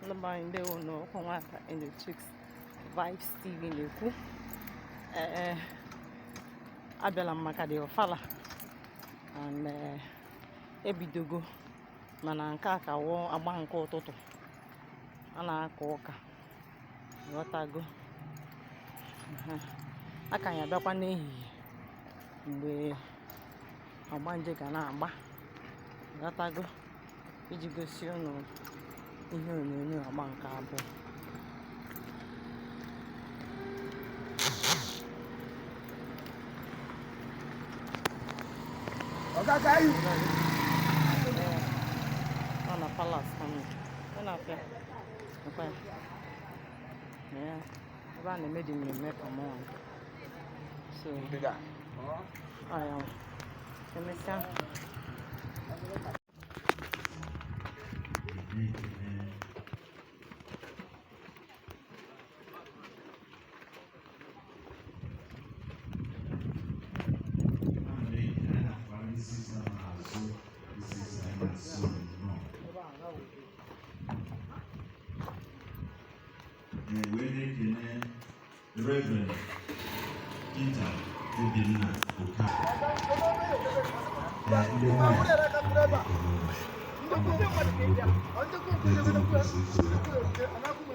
Ndị be anyị, ndewo nụ. Ọkwa nwata Angel Chicks Vibes TV na-ekwu. Ee, abịala m maka the Ofala and ebidogo, mana nke a ka wụ agba nke ụtụtụ a na-aka ụka, ghọtago. A ka ya abịakwa n'ehihie mgbe ọgbanje ga na-agba, ghọtago, iji gosi unu ihe onyonyo agba nke abụọ. Ọ na palace ka m nọ. Ọ na-afịa. Ekwe. Ee, ebe a na-eme dị mmemme ka mụ. So, ọ ya nwa. Emesịa. Wee na-ekene Reverend Peter Obinna Okafor. Ndị nwanyị,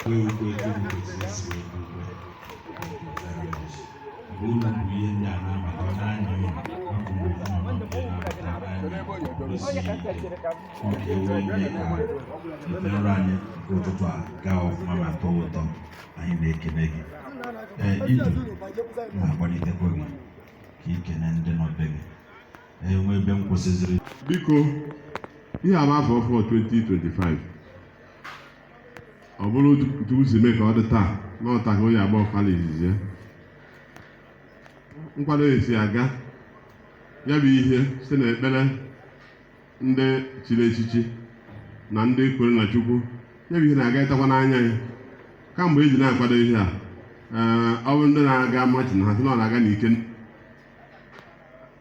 kwe ukwe etu unu kwesịrị isi wee kwe ukwe. Mgbe unu bụ ihe ndị a na-abata, ọ na-anya unu maka unu okwu mama nke na-abata n'anya gosi ike nke wee mee ka ife nrọ anyị nke ụtụtụ a gaa ọfụma ma tọọ ụtọ. Anyị na-ekene gị. Ee, idu na-agbalitekwa gị ka ikene ndị nọ be gị. Ee, nwee ebe m kwụsịziri. Biko, ihe a bụ afọ ọfụ 2025. Ọ bụrụ Chukwu si mee ka ọ dị taa na ọta ka onye agba ọfala izizi ya. Nkwado esi aga ya bụ ihe site n'ekpere ndị chiri echichi na ndị kwere na Chukwu, ya bụ ihe na-aga ịtakwa n'anya ya kamgbe eji na-akwado ihe a. Ee, ọ bụ ndị na-aga marching ha sị na ọ na-aga n'ike.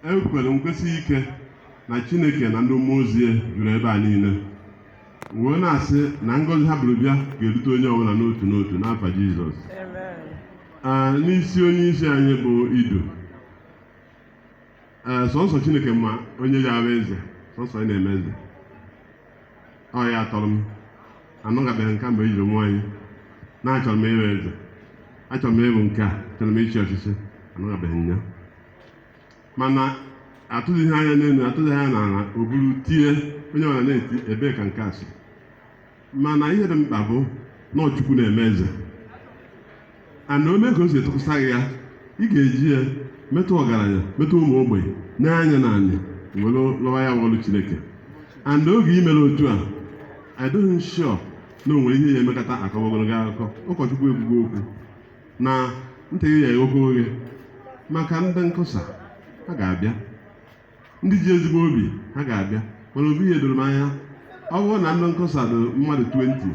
Ekwere m kwesị ike na Chineke na ndị mmụọ ozi ya juru ebe a niile, wee na-asị na ngọzi ha bụrụ bịa ga-erute onye ọbụla n'otu n'otu n'afa Jizọs. Amen. Ee, n'isi onye isi anyị bụ Idu, ee, sọnsọ Chineke ma onye ya abụ eze, sọnsọ ya na-eme eze. Ọ ya tọrọ m anụgabeghị nke mgbe ejiri mụọ anyị na achọrọ m ịbụ eze, achọrọ m ịbụ nke a, achọrọ m ịchị ọchịchị, anụgabeghị m ya. Mana atụzighị anya n'elu, atụzighị anya n'ala, o buru tie onye ọbụla na-eti ebee ka nke a si. Mana ihe dị mkpa bụ na ọ Chukwu na-eme eze, ana ome ka o si etụkwasị gị ya, ị ga-eji ya metụ ọgaranya, metụ ụmụ ogbenye n'anya na anyị were lọwa ya ọrụ Chineke. And oge i mere otu a, adịghị sure na o nwere ihe ya emekọta akọwa ogologo akụkọ. Ụkọchukwu ekwugo okwu na ntị gị ya eghekwa oghe maka ndị nkụsa ha ga-abịa, ndị ji ezigbo obi ha ga-abịa. Mana obi ihe doro m anya, ọ bụrụ na ndị nkụsa dị mmadụ 20,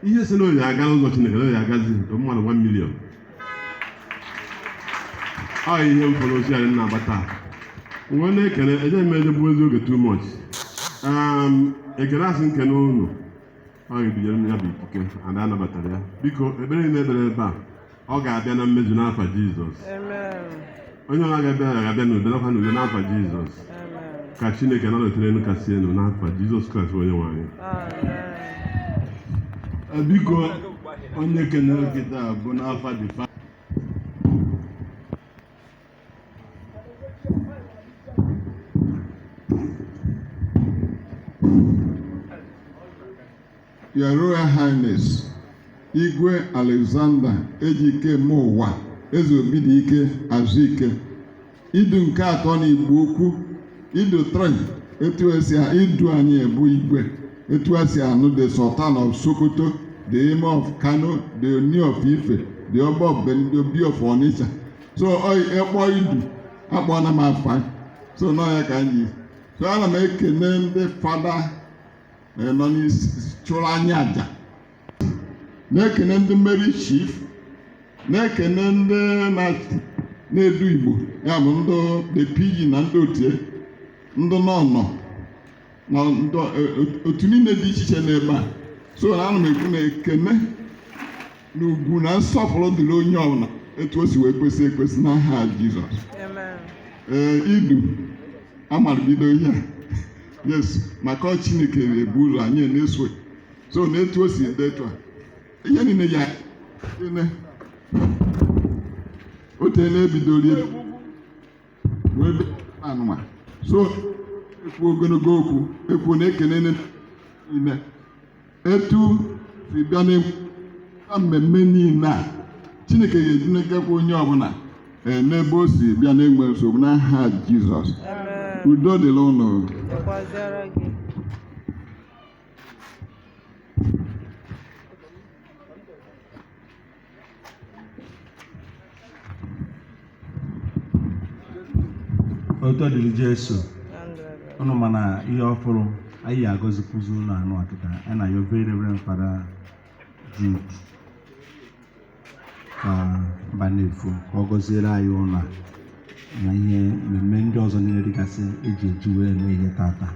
ihe si na onye aga n'ụzọ Chineke na onye agazi dị mmadụ 1 million. Ọ ihe m fọrọ ozi anyị na-agba taa. Wee na-ekele, ejeghị m ejegbu ezi oge too much. Ekele asị nkene unu, ọ ga-ebinyere m ya bụ ikike ada anabatara ya. Biko, ekpere niile ekpere ebe a, ọ ga-abịa na mmezu n'afa Jizọs. Amen. Onye ọbụla ga-abịa ga-abịa n'udo nakwa n'udo n'afa Jizọs. Amen. Ka Chineke nọrọtere elu kasị elu n'afa Jizọs Kraịst bụ onye nwe anyị. Amen. Biko, onye kenere kịta bụ n'afa the Your Royal Highness, Igwe Alexander Ejike Mụwa, Eze Obidike Azuike, Idu nke atọ na Igbo Ukwu, Idu 3, etu esi idu anyị ebu igwe, etu esi anụ the Sultan of Sokoto, the Emir of Kano, the Oni of Ife, the Oba of Benin, the Obi of Onitsha. So ịkpọ Idu, akpọna m afa. So nọ ya ka anyị. So ana m ekene ndị fada nọ n'isi chụrụ anyị aja, na-ekene ndị mmeri chief, na-ekene ndị na-edu Igbo, ya bụ ndị the PG na ndị otie, ndị nọ na ndị otu niile dị iche iche n'ebe a. So na ana m ekwu na ekene na ugwu na nsọpụrụ dịrị onye ọbụla etu o si wee kwesị ekwesị n'aha Jizọs. Amen. Ee, idu amara bido ihe a, yes, maka ọ Chineke na-ebu ụzọ, anyị na-eso. So na etu o si dị etu a, ihe niile ya niile o teela ebidoro wee bịa anụma. So ekwu ogologo okwu ekwu na ekene niile etu si bịa na mmemme niile a, Chineke ga-edunekekwa onye ọbụla, ee, n'ebe o si bịa na-enwe nsogbu n'aha Jizọs. Amen. Udo dịrị ụnụ. Dịkwazịara gị. Otu dịrị Jesu. Andrew. Ụnụ mana ihe ọfụrụ anyị agọzikwuzi ụlọ anụ ọkịta ya na your very reverend Father Jude ka mba na-efu ka ọ gọziere anyị ụlọ a na ihe mmemme ndị ọzọ niile dịgasị eji eji wee eme ihe tata.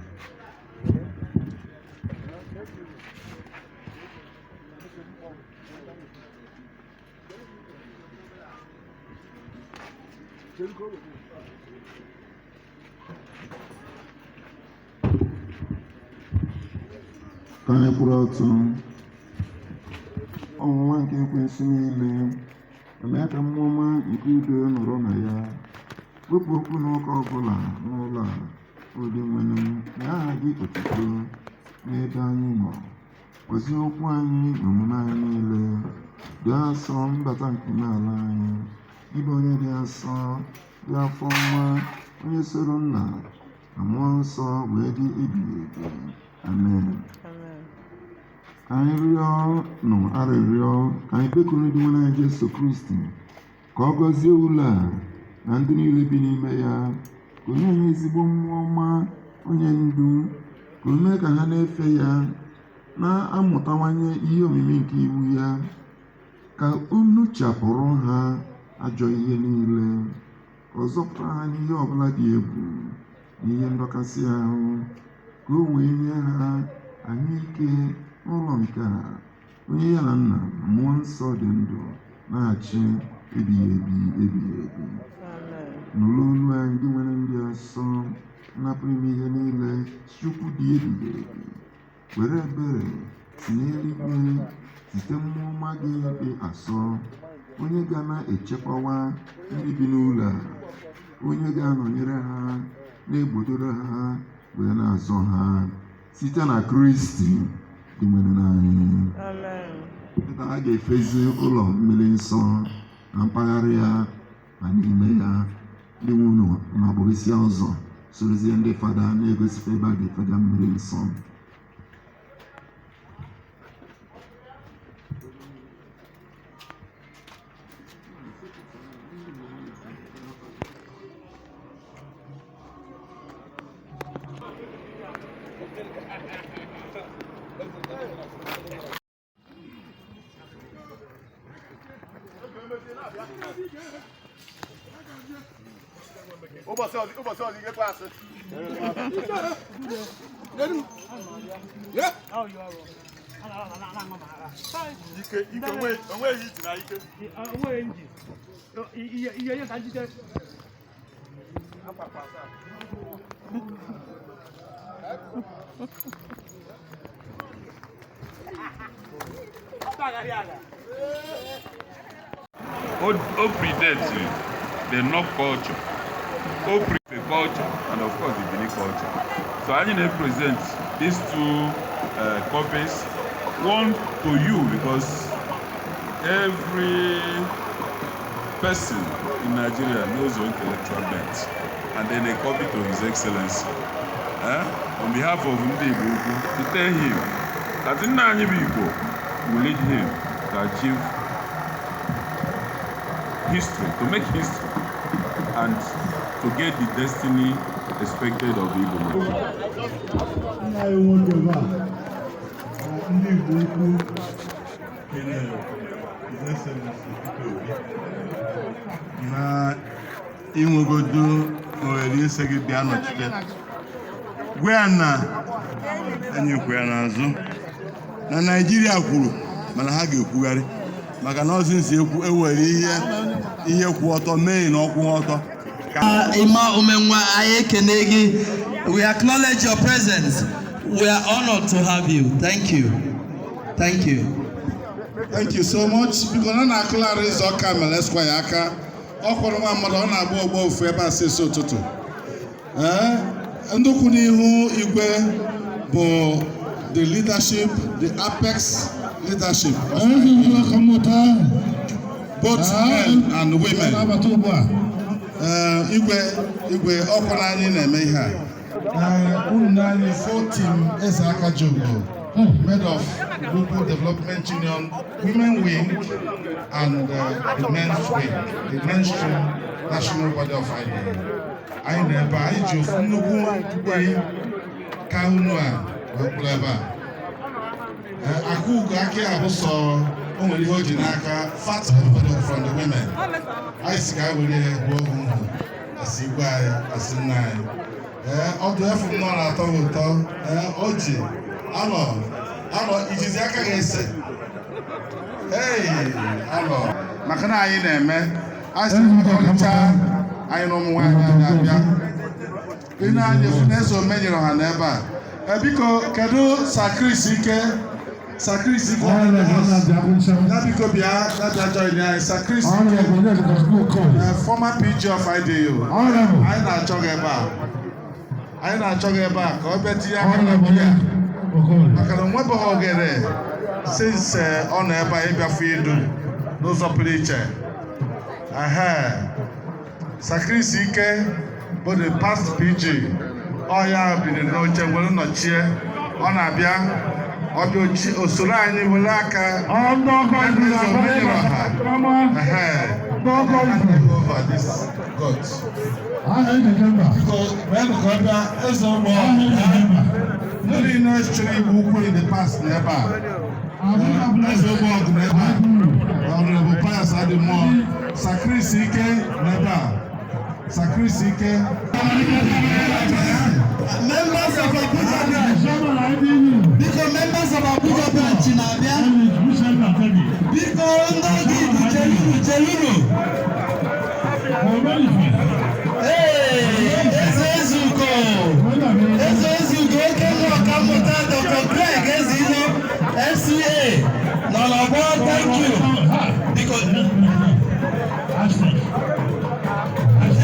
Ka anyị kwụrụ ọtọ. Ọnwụnwa nke ekwensu niile mee ka mmụọ ọma nke udo nọrọ na ya, wepụ okwu na ụka ọbụla n'ụlọ a. Ụdị nwere na aha gị otuto n'ebe anyị nọ. Gọzie okwu anyị na omume anyị niile. Dị asọ mbata nke n'ala anyị, ịbụ onye dị asọ, dị afọ ọma, onye soro nna na mmụọ nsọ wee dị ebighị ebi. Amen. Amen. Ka anyị rịọ nụ arịrịọ, ka anyị kpekuru dị nwere anyị Jesu Kristi ka ọ gọzie ụlọ a na ndị niile bi n'ime ya, ka o nye anyị ezigbo mmụọ ọma, onye ndu, ka o mee ka ha na-efe ya, na-amụtawanye ihe omimi nke iwu ya, ka unu chapụrụ ha ajọ ihe niile, ka ọ zọpụta ha n'ihe ọbụla dị egwu na ihe ndọkasị ahụ, ka o wee nye ha anyị ike n'ụlọ nke a, onye ya na nna na mmụọ nsọ dị ndụ na-achị ebighị ebi ebighị ebi. Amen. Nụrụ olu anyị, gị nwere ndị asọ, napụrụ ime ihe niile, Chukwu dị ebighị ebi. Were ebere si n'eluigwe zite mmụọ ọma gị dị asọ, onye ga na-echekwawa ndị bi n'ụlọ a, onye ga-anọnyere ha, na-egbodoro ha, wee na-azọ ha, site na Kristi dị nwere n'anyị. Amen. Dịka a ga-efezi ụlọ mmiri nsọ na mpaghara ya na n'ime ya, ndị nwunye na-agbụrụsia ụzọ sorozie ndị fada na-egosikwa ebe a ga-efega mmiri nsọ. Ụbọchị ọzọ, ụbọchị ọzọ, ị ga-ekwe asị. Ike ike onweghị iji na ike. O predate the Nok culture, o pre culture, and of course the Benin culture. So anyị na-present these two copies, one to you because every person in Nigeria knows your intellectual bent, and then a copy to His Excellency. Eh? On behalf of Ndị Igbo Ukwu, to tell him that nna anyị bụ Igbo will lead him to achieve history, to make history, and to get the destiny expected of the Igbo man. Nna anyị nwoke ebe a na ndị Igbo Ukwu kelere His Excellency Peter Obi na inwegodo ohere ise gị bịa nọchite, gwa ya na anyị kwe ya n'azụ. Na Naijiria kwuru, mana ha ga-ekwugharị maka na ọzi nsi ekwu ewere ihe ihe kwụ ọtọ mee na ọkwụ ọtọ. Ima Umenwa, anyị ekene gị. We acknowledge your presence. We are honored to have you. Thank you. Thank you. Thank you so much. Biko na na-akụlarị ịzọ ọka mere Esquire aka. Ọ kwọrọ nwa mmadụ, ọ na-agba ọgbọ ofu ebe a sịsị ụtụtụ. Ee, ndị kwụ n'ihu igwe bụ the leadership, the apex leadership of both men and women. Ee, igwe, igwe, ọkwa na anyị na-eme ihe a. Unu na-anyị full team Eze Aka Jumbo, made of Global Development Union Women Wing and the Men's Wing, the mainstream national body of IDA. Anyị nọ ebe a, anyị ji ofu nnukwu ehi ka unu a wee kwụrụ ebe a. Akụgo aka ya bụ sọ o nwere ihe o ji n'aka, fat envelope from the women. Anyị si ka anyị were ya gbuo ohu asị igwe anyị, asị nna anyị. Ee, ọdụ efu m nọ na-atọ m ụtọ. Ee, o ji anọ anọ ijizi aka ga-ese. Hey, anọ maka na anyị na-eme anyị si ọrịcha anyị na ụmụ nwaanyị anyị abịa. Ị na-anya efu na-eso menyere ha n'ebe a. Ee, biko, kedu Sakris Ike? Sakris Ike ya, biko bịa, ya bịa join anyị. Sakris Ike, former PG of IDU, anyị na-achọ gị ebe a, anyị na-achọ gị ebe a ka ọ bịa tinye aka na biya, maka na onwebeghị oghere since ọ nọ ebe a ịbịafụ idu n'ụzọ pụrụ iche. Ehe, Sakris Ike bụ the past PG, ọ ya biliri n'oche were nọchie. Ọ na-abịa, ọbịa osoro anyị were aka ọha. Ehe, over this goat. Biko, meenụ ka ọ bịa. Eze ụgbọ ndị niile chịrị Igbo Ukwu in the past n'ebe a, eze ụgbọ ọgụ n'ebe a, Honorable Pius Adịmmụọ, Sakris Ike n'ebe a, Sakris Ike. Members of Abuja branch. Biko, members of Abuja branch na-abịa. Biko, ndị ọgọ Idu, chelunu, chelunu. Ee, Eze Ezugo. Eze Ezugo, oke nwa ọkammụta Dr. Greg Ezilo, FCA, nọ n'ọgbọ. Thank you. Biko,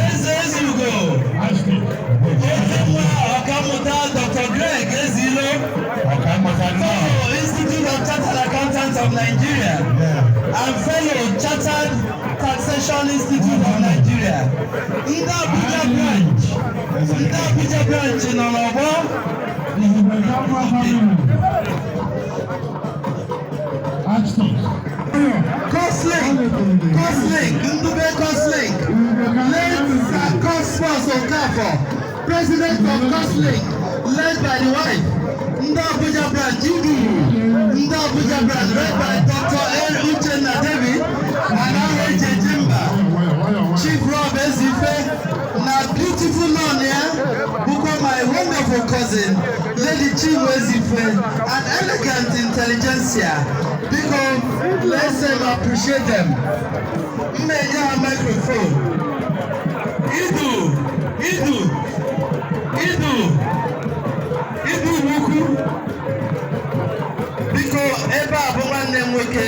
Eze Ezugo. Oke nwa ọkammụta Dr. Greg Ezilo. Fellow Institute of Chartered Accountants of Nigeria and Fellow Chartered Taxation Institute of Nigeria. Ndị Abuja branch, ndị Abuja branch nọ n'ọgbọ. Coslink, Coslink, Ndube Coslink, late Sir Cosmos Okafor, President of Coslink, led by the wife. Ndị Abuja branch, Idu, ndị Abuja branch, led by Dr. L. Uchenna David and R.H. Jimba. Chief Rob Ezife, na beautiful nun ya, bụkwa my wonderful cousin, Lady Chinwe Ezife, an elegant intelligentsia. Biko, let's appreciate them. M na-enye ha microphone. Idu, Idu, Idu, Idu Ukwu. Biko, ebe a bụ nwanne m nwoke,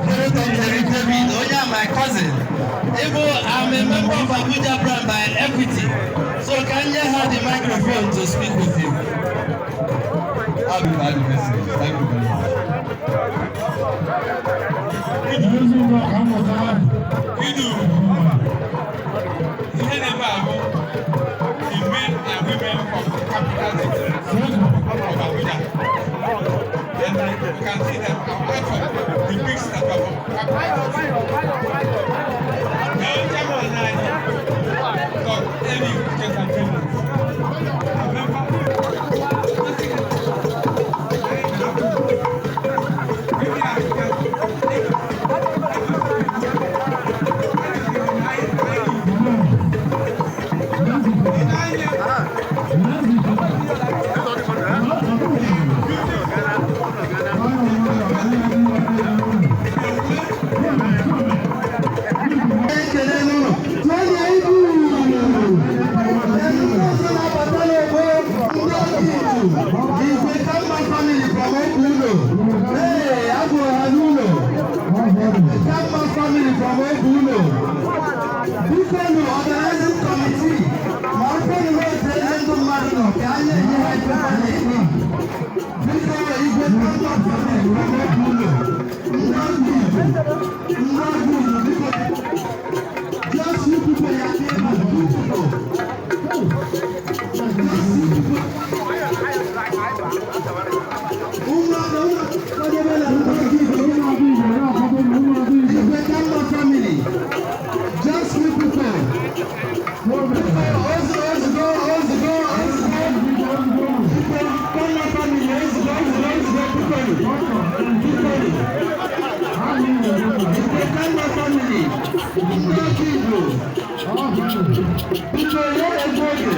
bụrụ Dr. David, onye a my cousin. Ịbụ I'm a member of Abuja branch by equity. So can you have the microphone to speak with you? Thank you very much. Idu, ihe na-ebe a bụ the men and women from the capital city of Abuja. And you can see that apart from the pigs that are from capital city, the chairman anyị, Dr. Eli Uchenna Felix, a member. Ndị ọka Igbo, biko ya ego oge.